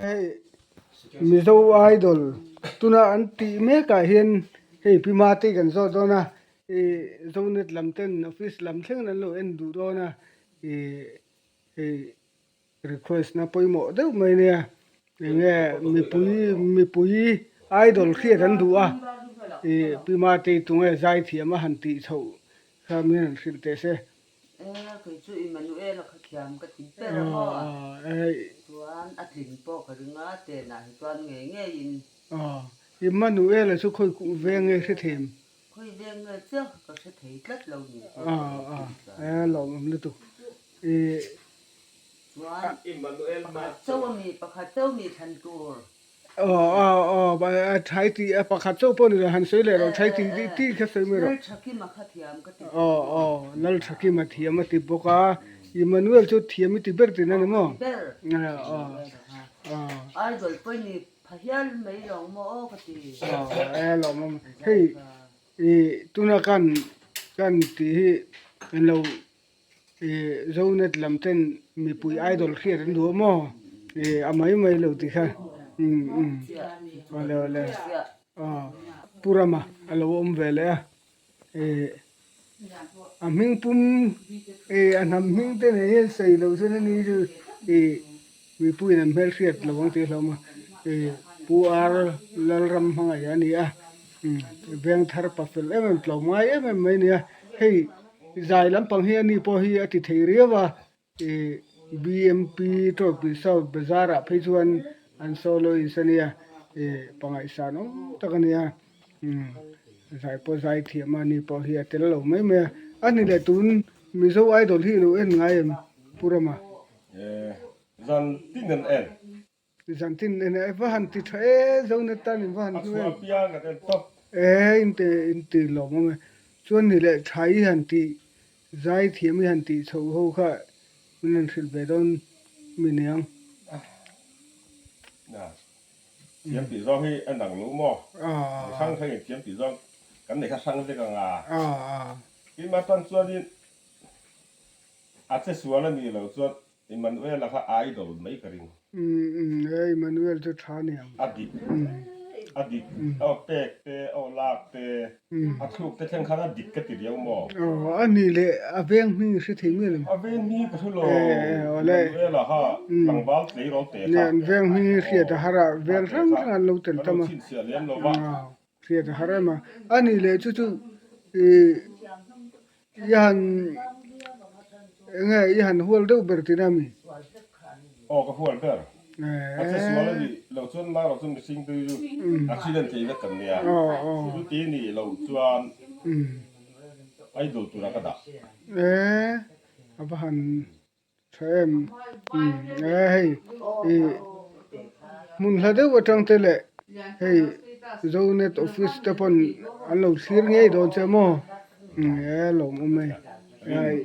Hei Mizo Idol tuna an tih mek ah hian hei Pi Mate kan zawt dawn a ih Zonet lam ten office lam thleng an lo en duh dawn a ih hei request na pawimawh deuh mai nia enge mipui mipui idol hriat an duh a ih Pi Mate tunge zaithiam a han tih chhoh kha min han hrilh teh se. E, kei chu Immanuel-a kha thiam ka ti ber a maw? Chuan a tlin pawh ka ring a, tenah hi chuan ngei ngeiin. Aw, Immanuel-a chu khawi kuh veng nge hre thei em? Khawi veng nge chiah kha ka hre thei tlat lo ni chu ka Aw, aw, e lawmawm lutuk. I. Chuan pakhat chauh a mi, pakhat chauh mi thlan tur. Aw aw aw a thai tih a pakhat chauh pawh ni lo han sawi leh rawh thai tih tih tih kha sawi mai rawh. Lalthakima kha thiam ka ti Aw aw Lalthakima thiam a ti bawk a Emmanuel chu thiam i ti ber tihna ni maw? Ber Aw aw. Idol pawh ni pha hial mai lawng maw aw ka ti. Aw e lawmawm hei i tuna kan kan tih hi an lo Ih Zonet lam ten mipui idol hriat an duh a maw? Ih a mai mai lo tih kha umm umm awle awle aw Pu Rama a lo awm ve leh a ih a hming pum ih a hnam hming te nen hian sawi loh chuan ani chu ih mipuiin an hmelhriat lo ang tih a hlauhawm a ih Pu Ar Lalram hmangaih a ni a umm Vengthar pa fel em em tlawm ngai em em mai a ni a hei. Zai lampang hi ani pawh hi a ti thei riau a, ih BMP Trophy South Bazar ah phei chuan an soloist a nia, ih pangaihsan awm tak a nia, umm zai pawh zai thiam a ani pawh hi a tel lo mai mai a, a ni leh tun Mizo Idol hi ilo en ngai em Pu Rama? Zan tin an en. Zantin nen e va han ti tha e Zonet tan in va han A chhuah piang kan en tawp. E in te in ti lawm awm e. Chuan ni leh tha i han tih zai thiam i han tih chho ho kha min han hrilh ve dawn mi niang. Na thiam tih zawng hi a nang lo maw? Mi hrang hrang in thiam tih zawng kan nei kha hrang vek ang a. Keimah tan chuanin a che sual a nih loh chuan Emmanuel-a kha idol mai ka ring. Umm e Emmanuel chu tha ni ang. A dik a dik aw pek te aw lak te a thluk te thleng khan a dik ka ti riau maw? Aw a nih leh a veng hming i hre thei mial em? A veng hming ka hre lo Emmanuel-a kha tlangval tleirawl te kha. Nia an veng hming i hriat a har a vel hrang hrang an lo tel tam a. Ka lo chhinchhiah lem lo va. Hriat a har em a. A nih leh chu chu i i han eng nge i han hual deuh ber tihna mi? Aw ka hual ber. A che sual a nih loh chuan mar loh chuan mihring te chu accident thei vek kan nia. Chuti nih loh chuan idol tura ka dah. E a va han Tha em umm e hei ih hmun hla deuh atang te leh hei Zonet office te pawn an lo thlir ngei dawn che maw umm e lawmawm e ai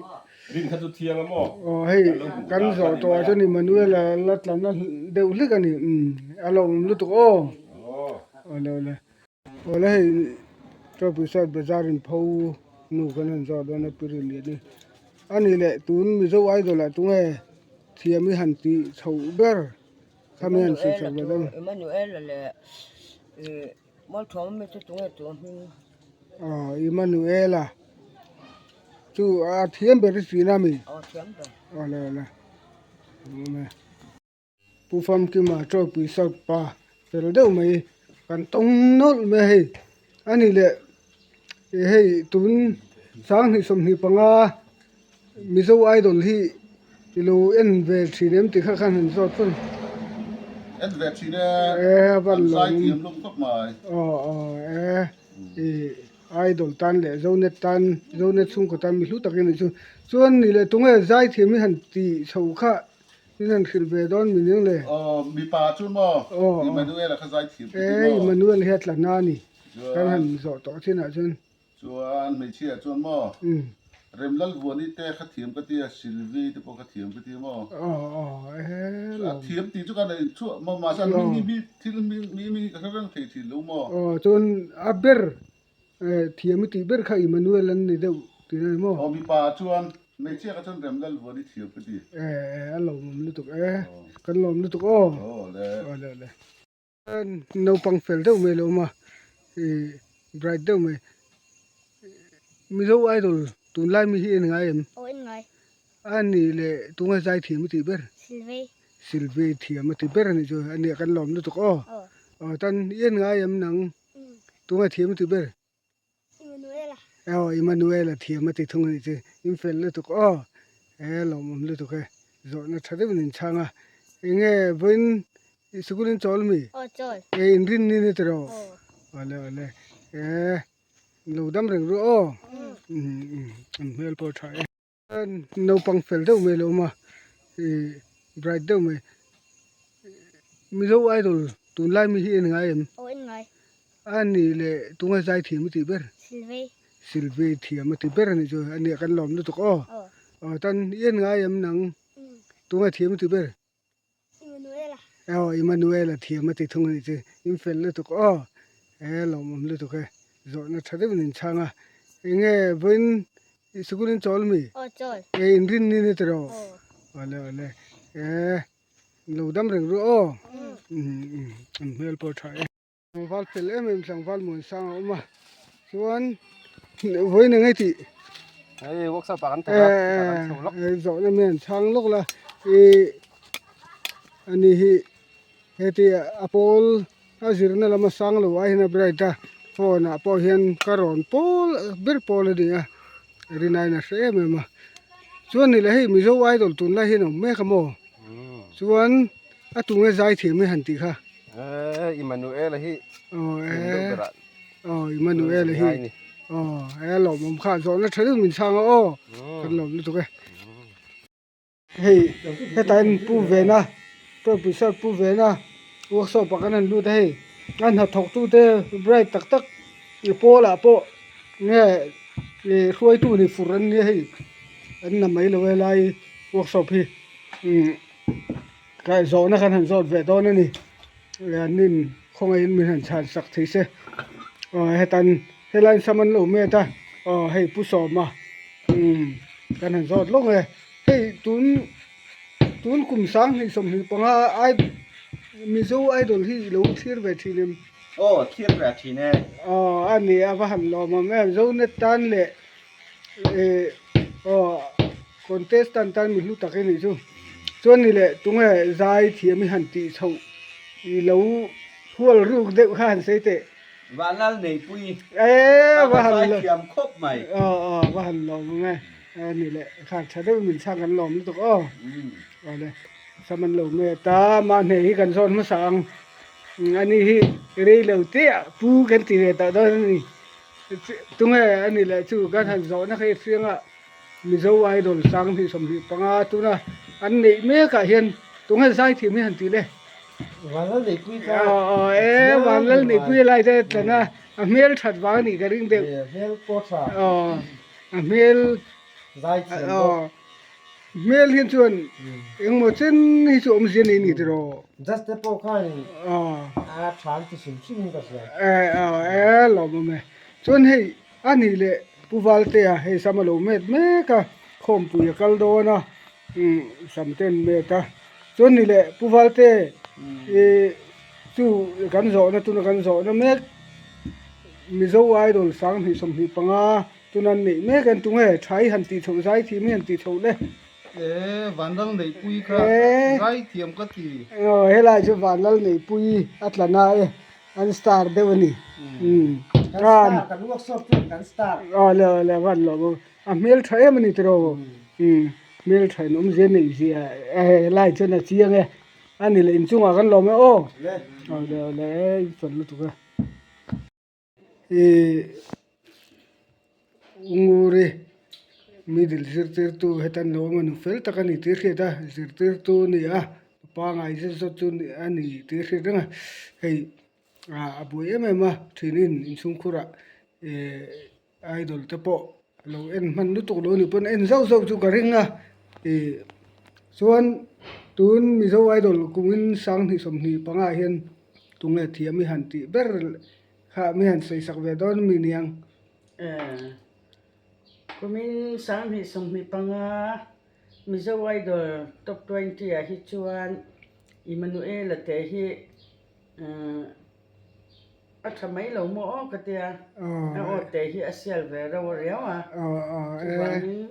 aw hei kan zawh tawh ah chuan Emmanuel a la tlan a deuh hlek a ni umm a lawmawm lutuk aw awle awle. Awle hei Trophy South Bazar in pho nu kan han zawh dawn a Piri lian hi a ni leh tun Mizo Idol ah tunge thiam hi han tih chhoh ber kha mi han sawi chhoh ve dawn. Emmanuel-a leh ih Malthawma mi chu tunge tu hming? Aw Emmanuel-a chu a thiam ber i tih na mi? Aw thiam ber. Awle awle. Pu Famkima Trophy South pa fel deuh mai kan tawng nawlh mai a hei a ni leh ih hei tun 2025 Mizo Idol hi i lo en ve thin em tih kha khan han zawt fur En ve thin e e a van an lo zai thiam lum khawp mai aw aw e ih Idol tan leh Zonet tan Zonet chhungkaw tan mi hlu tak in nih chu chuan ni leh tunge zai thiam hi han tih chho kha In han hrilh ve dawn mi ning le. Aw mipa chu maw Emmanuel-a kha zai thiam ka ti maw. E Emmanuel hi a tla na a ni. Kan han zawh tawh chin ah chuan. Chuan hmeichhia chuan maw Remlalvuani te kha thiam ka ti a, Sylvie te pawh kha thiam ka ti maw. Aw aw e A thiam tih chu ka nei chhuah maw mahse an hming hi mi thil hming mi hming hi ka hre reng thei thin lo maw. Aw chuan a ber thiam i tih ber kha Emmanuel an ni deuh tih na ni maw. Aw mipa chuan. Hmeichhia kha chuan Remlal vuan i thiam ka ti. E a lawmawm lutuk e. Kan lawm lutuk aw. Aw le. Aw le le. Naupang fel deuh mai lo awm a, ih bright deuh mai. Mizo Idol tunlai mi hi en ngai em? Aw en ngai. A nih leh tunge zai thiam a tih ber? Silvei. Silvei thiam a ti ber a nih chu a nia kan lawm lutuk aw. Aw. Aw tan i en ngai em nang? Tunge thiam a tih ber? Immanuela. Aw Immanuela thiam a ti thung a nih chu in fel lutuk aw e lawmawm lutuk e zawhna tha deuhin in chhang a enge vawiin i sikul in chawl mi? Aw chawl. E in rin ni ni tiraw? Aw. Awle awle e lo dam reng ru aw umm an hmel pawh tha e. Naupang fel deuh mai lo awm a ih bright deuh mai Mizo Idol tunlai mi hi en ngai em? Aw en ngai. A nih leh tunge zai thiam a tih ber? Silvei. Silvei thiam a ti ber a nih chu a nia kan lawm lutuk aw. Aw. Aw tan i en ngai em nang? Tunge thiam a tih ber? Immanuela. Aw Immanuela thiam a ti thung a nih chu in fel lutuk aw e lawmawm lutuk e zawhna tha deuhin in chhang a enge vawiin i sikul in chawl mi? Aw chawl. E in rin ni ni tiraw? Aw. Awle awle e lo dam reng ru aw umm an hmel pawh tha e. Tlangval fel em em tlangval Muansang a awm a chuan vawiin eng nge tih Hei workshop ah kan thawk a kan chho lawk eh zawhna mi an chhang lawk la ih ani hi heti a pawl a zirna lama sang lo ai hian a bright a phone ah pawh hian ka rawn pawl ber pawl a ni a rinaiin a hre em em a chuan ni leh hei Mizo idol tunlai hian a awm mek a maw chuan a tunge zai thiam hi han tih kha. Eh, Immanuel hi. Oh, eh. Oh, Immanuel hi. Oh, eh lawm awm kha zawhna tha deuh min chhang a aw. Kan lawm lutuk e. Hei, hetain pu vena, professor pu vena workshop ah kan han lut a hei. A hnathawk tu te bright tak tak i pawl ah pawh nge hruaitu ni fur an nia hei. An la mai lo e lai workshop hi. Umm. Kai zawhna kan han zawt ve dawn a ni. Nin khawngaihin min han chhan sak thei se. Aw hetan helai sam an lo met a, aw hei Pu Sawma umm kan han zawt lawk e. Hei tun tun kum 2025 ai Mizo Idol hi i lo thlir ve thin em? Aw thlir ve thin e. Aw a ni a va han lawmawm em. Zonet tan leh Ih aw contestant tan mi hlu tak i nih chu chuan ni leh tunge zai thiam i han tih chhoh i lo hual ruk deuh kha han sawi teh. Vanlal Neipui Eee va han zai thiam khawp mai. Aw aw va han lawm ang e ni leh khan tha deuh min chhang kan lawm lutuk aw aw le sam an lo met a mahni hi kan zawn hmasa ang ani hi rei lo te ah pu kan ti ve tawh dawn a ni. Tunge a ni leh chu kan han zawhna kha i hriang a, Mizo Idol 2025 tuna an neih mek ah hian tunge zaithiam hi han tih le? Vanlal Neihpui kha Aw e, Vanlal Neihpui lai te tlan a, a hmel that vang a nih ka ring deuh. Hmel pawh tha. Aw, a hmel Zaithiam bawk. Hmel hian chuan engmaw chen hi chu awmzia nei ni tiraw? Just te pawh khanin a tha an ti hrim hrim in ka hria. E e lawmawm e. Chuan hei a nih leh Pu Valtea hei sam a lo met mek a, khawmpui a kal dawn a, sam te an met a. Chuan ni leh Pu Valte i chu kan zawhna tuna kan zawhna mek Mizo Idol 2025 Tuna an neih mek an tunge thai han tih chhoh zai thiam hi han tih chhoh le. E Vanlal Neihpui kha zai thiam ka ti. Aw helai chu Vanlal Neihpui a tla na e an star deuh a ni. Kan star kan workshop chuan kan star. Aw le aw le van lawm awm a hmel tha em a ni tiraw hmel tha in awmzia neih zia helai chuan a chiang e a ni leh inchungah kan lawm e aw. Aw le aw le in fel lutuk e. Ih Nguri middle zirtirtu hetan lo awm a ni fel tak a ni tih hriat a zirtirtu a ni a pangai zet zawt chu a ni tih hriat reng a hei ah a buai em em a thinin inchhungkhurah eh idol te pawh lo en hman lutuk lo ni pawn en zauh zauh chu ka ring a ih chuan tun Mizo idol kumin 2025 ah hian tunge thiam i han tih ber kha mi han sawi sak ve dawn mi niang. Eh. Kumin 2025 Mizo Idol Top 20 ah hi chuan Emmanuel-a te hi a tha mai lo maw aw ka tia, a aw te hi a sial ve reuh a riau a, chuvangin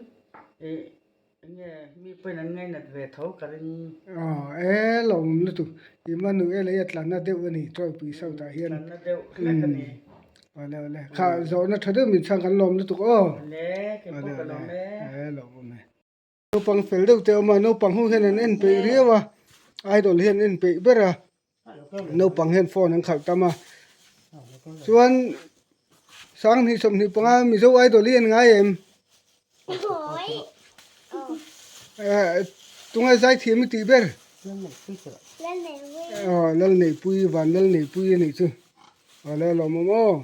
ih enge mi pawhin an ngainat ve tho ka ring. Aw e lawmawm lutuk, Emmanuel-a hi a tlanna deuh a ni, Tawipui South ah hian. Tlanna deuh hlek a ni. Awle awle, kha zawhna tha deuh min chhang kan lawm lutuk aw. Awle, kei pawh ka lawm e. E lawmawm e. Naupang fel deuh te a awm a, naupang ho hian an en peih riau a, idol hi an en peih ber a, naupang hian phone an khalh tam a, chuan 2025 Mizo idol hi an ngai em? Tunge zaithiam i tih ber? Aw Lalneihpui, Van Lalneihpui a nih chu, awle lawmawm aw.